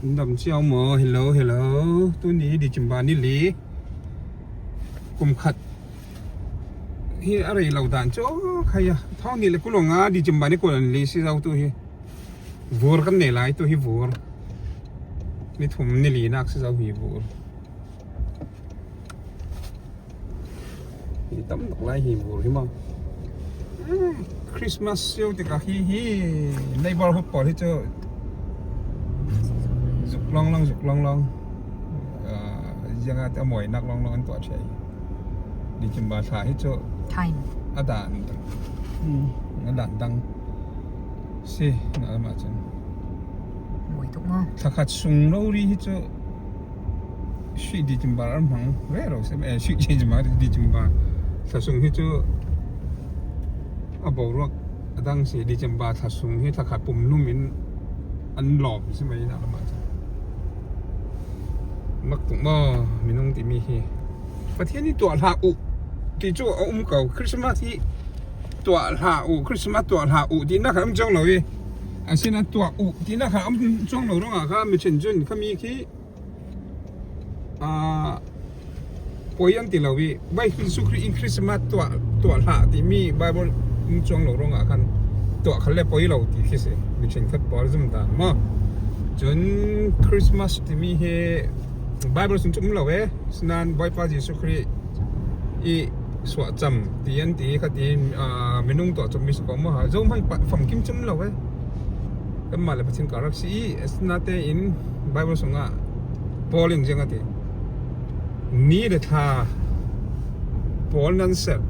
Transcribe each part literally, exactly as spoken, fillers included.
Dam chiau maw? Hello, hello. Tuni December ni li. Kum khat hi a rei lo dan chu khai a. Thau ni le kul nga December ni kul an li si zau tu hi. Vur kan nei lai tu hi vur. Ni thum ni li nak si zau hi vur. Hi tam tak lai hi vur hi maw. Christmas siau tikah hi hi neighborhood pawl hi chu zuk long long, zuk long long. Ah, ziang a te a mawi nak long long an tuah ṭheh hi. December thla hi chu a dan a dan dang si na lamah chun. Mawi tuk maw? Thla khat sung lo ri hi chu Sweet December an hmang rero se, eh, Sweet December, December thla sung hi chu a boruak a dang si, December thla sung hi thla khat pum numin an lawm si mai na lamah chu. Mak tuk maw, minung ti mi hi. Pathian hi tuah hlah uh ti chu a um ko. Christmas hi tuah hlah uh, Christmas tuah hlah uh ti na kha um chang lo hi. A sin a tuah uh ti na kha um chang lo rong a kha mi chen chun kha mi khi a, poi an ti lo hi. Bai Jesu Khrih in Christmas tuah, tuah hlah ti mi Bible in chuang lo rong a khan tuah khal le poi lo ti khi si. Mi chen khat pawl zum ta maw. Chun Christmas ti mi hi Bible sung chu um lo e. Sinan Bawipa Jesu Khrih i suah cham ti an ti kha ti, a, minung tuah cham mi si ko maw ha. Zo hmang pa, famkim chu um lo e. Kan mah le Pathian ka rak si i, a sin a te in Bible sung a Paul in ziang a ti. Ni le thla pawl nan ser.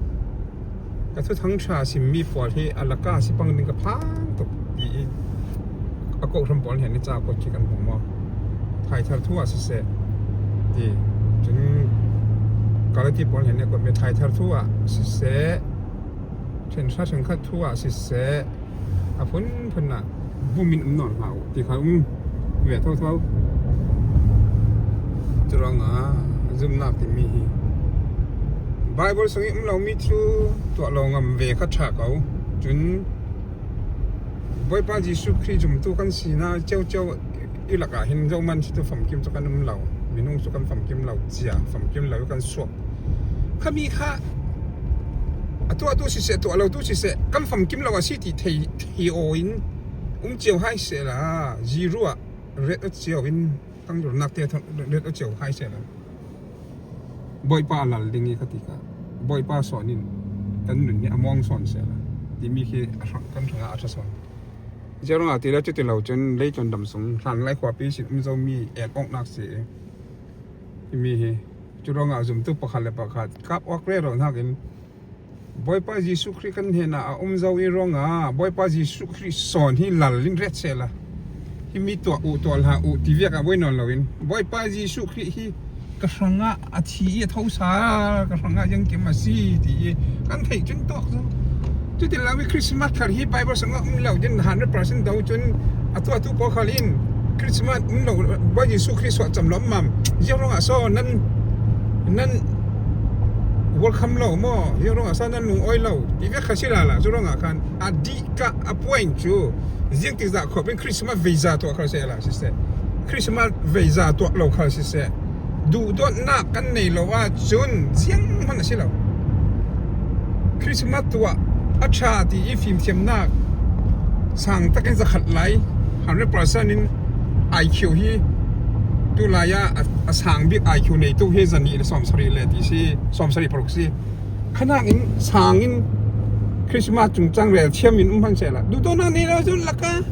Ka thuthang ṭha sim mi pawl hi a laka si pang ding ka phang tuk ti i a kohhran pawl hian ni cha kawt khi kan hmuh maw. Thaithar thu ah si se ti. Chun Galati pawl hian ni kawt mi thaithar thu ah si se. Ṭhen hra ṭhen khat thu ah si se. A phun phun a bumin um nawn hlah uh ti kha um ve tho tho. Churanga zumnak ti mi hi Bible sung i um lo mi chu tuah lo ngam ve kha ṭha ko. Chun Bawipa Jesu Khrih zumtu kan sina cheu cheu i lakah hin zoman si tu famkim chu kan um lo. Minung chu kan famkim lo chia, famkim lo kan suak. Khami kha a tuah tu siseh, tuah lo tu siseh, kan famkim lo a si ti thei, thei aw in um chiau hai seh la, zero ah ret a chiau in kan lurnak te ret a chiau hai seh la. Bawipa a lal ding i kha ti kha. Bawipa sawn in kan nun hi a mawng sawn seh la. Ti mi khi a hrang, kan hrangah a ṭha sawn. Ziarangah ti la chu ti lo chun leitlun dam sung hlan lai khuapi sin um zo mi en awknak si i. Hi mi hi. Churangah zumtu pakhat le pakhat kap awk rero hnakin Bawipa Jesu Khrih kan hnenah a um zo i rawngah Bawipa Jesu Khrih sawn hi lal in ret seh la. Hi mi tuah uh, tuah hlah uh ti viak a buai nawn loin Bawipa Jesu Khrih hi ka hrangah a thi i a thosa, ka hrangah ziangkim a si ti i kan theih chun tawk zo. Chuti lo i Christmas khal hi Bible sungah um lo din hundred percent do chun a tuahtu pawl khal in Christmas um lo, Bawipa Jesu Khrih suah cham lo mam. Ziarawngah saw nan, nan welcome lo maw? Ziarawngah saw nan lungawi lo? Ti vek kha si lala, churangah khan a dih kah a point chu ziangtik zah khawpin Christmas vei za tuah khal seh la siseh. Christmas vei za tuah lo khal siseh. Duhdawtnak kan nei lo ah cun zianghman a si lo. Christmas tuah a ṭha ti i fimthiamnak sang takin zakhat lai hundred percent in I Q hi tulai ah a, a sang bik I Q neitu hi zanih le sawmsarih le ti si, sawmsarih paruk si. Khanak in sang in Christmas chungchang rel thiam in um hman seh la. Duhdawtnak nei lo cun laka.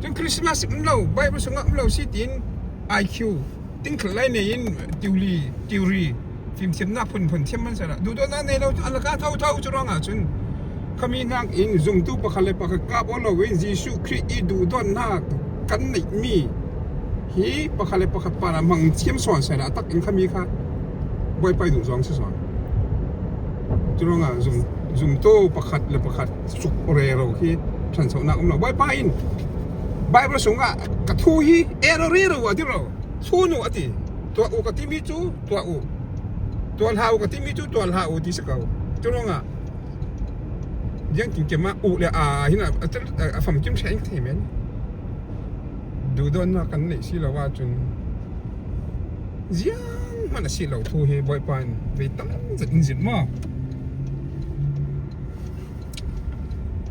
Cun Christmas um lo, Bible sungah um lo si tiin I Q tingkhalh lai nei in tiuli, tiuri, fimthiamnak phunphun thiam hman seh la. Duhdawtnak nei lo cun a laka thotho cu ruangah cun khami nak in zumtu pakhat le pakhat kap aw lo in Jesuh Khrih i duhdawtnak kan neih mi hi pakhat le pakhat parah hmang thiam sawn seh la, a tak in khami kha Bawipa i duh zawng si sawn. Cu ruangah zum, zumtu pakhat le pakhat suk rero khi ṭhanchonak um lo. Bawipa in Bible sungah ka thu hi error rero a ti lo. Thlun uh a ti. Tuah uh ka timi cu tuah uh. Tuah hlah uh ka timi cu tuah hlah uh ti si ko. Cu ruangah ziangtin keimah uh le a hin a, a, a famkim ṭha in ka thei men. Duhdawtna kan neih si lo ahcun zianghman a si lo thu hi Bawipa in vei tam zet in zin maw?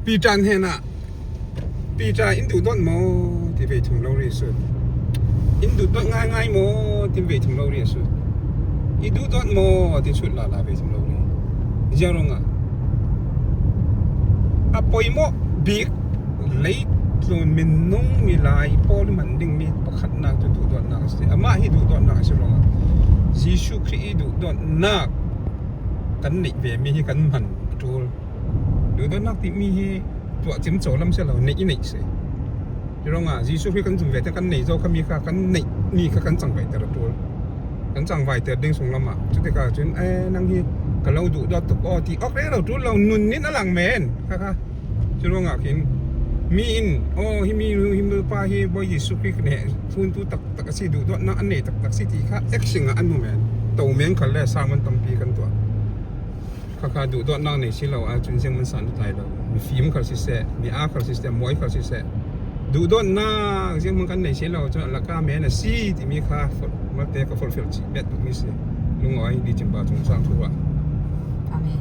Peter hnenah, Peter, in duhdawt maw? Ti vei thum lo rih a sut. In duhdawt ngaingai maw? Ti vei thum lo rih a sut. I duhdawt maw? Ti sut lala vei thum lo rih. Ziang ruangah a poimawh bik leitlun minung milai pawl i hman dingmi pakhatnak cu duhdawtnak a si. Amah hi duhdawtnak a si ruangah Jesuh Khrih i duhdawtnak kan neih vemi hi kan hman a ṭul. Duhdawtnak timi hi tuah cimco lam si lo, neih i neih si. Hi ruangah Jesuh Khrih kan zum vete kan nei zo khami kha kan neih ni kha kan cangvaiter a ṭul. Kan cangvaiter ding sunglamah cutikah cun, "Eh, nang hi ka lo duhdawt tuk aw," ti awk rero ṭul lo, nun nin a lang men kha kha. Hi ruangah khin mi in, "Aw, hi mi, hi mipa hi Bawi Jesuh Khrih kan he funtu taktak a si, duhdawtnak an nei taktak si," ti kha action ah an hmu men. To men khal le sermon tampi kan tuah. Khakha duhdawtnak nei si lo ahcun zianghman san a tlai lo. Mifim khal siseh, mi aa khal siseh, muai khal siseh, duhdawtnak zianghman kan nei si lo cun a laka men a si timi kha ful-, malte ka fulfill cih bet tukmi si. Lungawi, December cung sang thu ah. Amen.